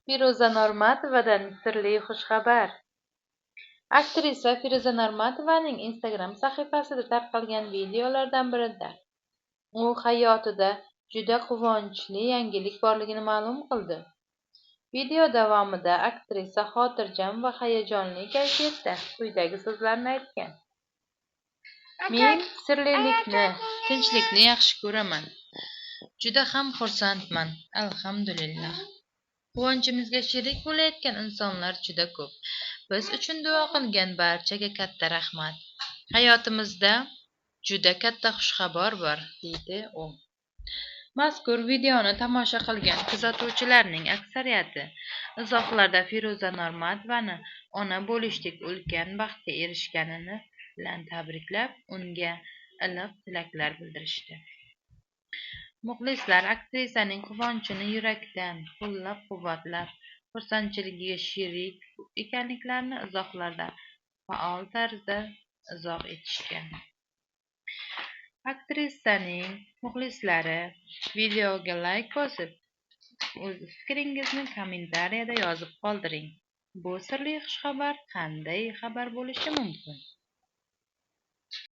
Feruza Normatovadan sirli xushxabar. Aktrisa Feruza Normatovaning Instagram sahifasida tarqalgan videolardan birida u hayotida juda quvonchli yangilik borligini ma'lum qildi. Video davomida aktrisa xotirjam va hayajonli kayfiyatda quyidagi so'zlarni aytgan: Men sirlilikni, tinchlikni yaxshi ko'raman. Juda ham xursandman, alhamdulillah. Quvonchimizga sherik bo'layotgan insonlar juda ko'p. Biz uchun duo qilgan barchaga katta rahmat. Hayotimizda juda katta xushxabar bor, deydi u. Mazkur videoni tomosha qilgan kuzatuvchilarning aksariyati izohlarda Feruza Normatovani ona bo'lishdek ulkan baxtga erishganini bilan tabriklab, unga iliq tilaklar bildirishdi. Muxlislar aktrisaning quvonchini yurakdan qo'llab-quvvatlab, xursandchiligiga sherik ekanliklarini izohlarda faol tarzda izoh etishgan. Aktrisaning muxlislari videoga layk bosib, o'z fikringizni kommentariyada yozib qoldiring. Bu sirli xushxabar qanday xabar bo'lishi mumkin?